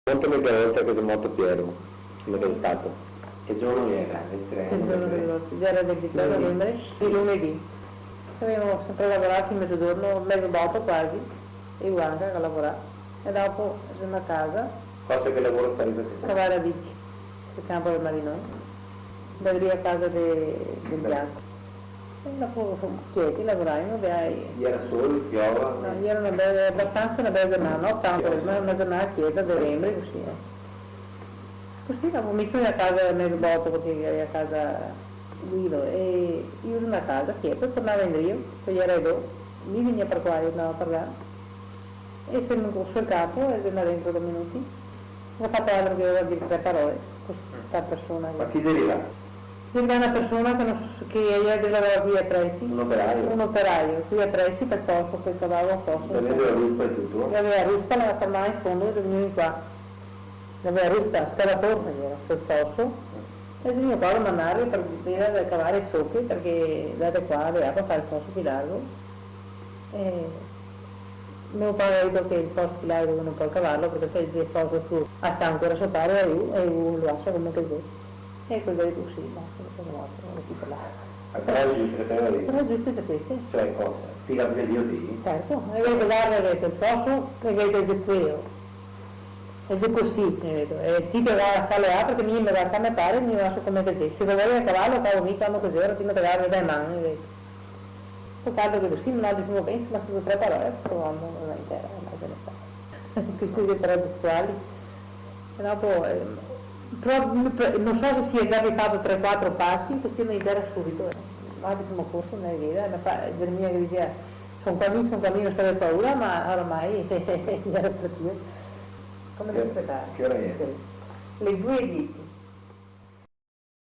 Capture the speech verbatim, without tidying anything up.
Contame che volta che xe morto Piero, come che xe stato? Che giorno iera? Ventitré, che giorno ventitré? Iera el ventitré novembre, el lunedì. Gavemo senpre lavorà fin mezogiorno, mezo boto quasi, e lu anca che lavorà. E dopo xe ndà casa. Cosa, che lavoro stavi facendo? Cavar radici, sul canpo del Marinone. Ndavo drio casa de, del Bianco. E dopo, chieti, lavoraimo, dai. Iera sol, piova? No, iera na bela, abastansa na bela giornata, no tanto, ma na giornata chieta, de novembre, cusì, eh. Cusì, dopo mi so ndà casa mezo boto, parché iera casa Guido, e mi so ndà casa, chieta, tornava indrio, po iera do, mi vegnea par qua, mi ndavo par là. E semo in corso el capo e xe ndà dentro do minuti. No go fato altro che dir tre parole co sta persona. Ma chi xe rivà? Xe rivà na persona che no so, che iera de lavorare qui a Tresi. Un operaio? Un operaio, qui a Tresi, par foso, che cavava foso. Gaveva la ruspa e tuto? Gaveva la ruspa, la fermava in fondo, e xe vegnù in qua. Gaveva la ruspa, scavator, iera, sul foso. E xe vegnù qua a domandarghe par veder de cavar soto, parché da qua, de là, par far el foso pì largo. E me pare ga dito che el foso pì largo no pol cavarlo, parché se el foso su a sangue iera so pare, e lu, e lu lo lasa come che xe. E quel ga dito: "Sì, basta, che xe morto, no lo pol cavar." Ma parole giuste che se gaveva dito? Parole giuste xe queste. Cioè cosa? Ti ga sentìo ti? Certo, e el ga dito: "Varda che el foso, che xe queo. E xe cusì", el ga dito, "e ti te ga da lasarlo là, parché mi me ga da lasar me pare, mi lo laso come che xe. Se te vol cavarlo, cavo mi, quando che xe ora, ti no te ga da meter le man", el ga dito. Pol far che cusì, ma noaltri dixemo: "Pensa, ma ste tre parole, provemo, no xe intera, ma che ne sta." Questi xe parole testuali. E dopo, eh, però, no so se se i ga fato tre, quatro pasi, che se ne intera subito, eh. Ma dixemo, forse no xe vera, ma fa, Geremia che dixea: "Son qua mi, son qua mi, no stè aver paura", ma oramai iera partìo. Come che... Che ora xe? Sì, sì. Le due e dieci.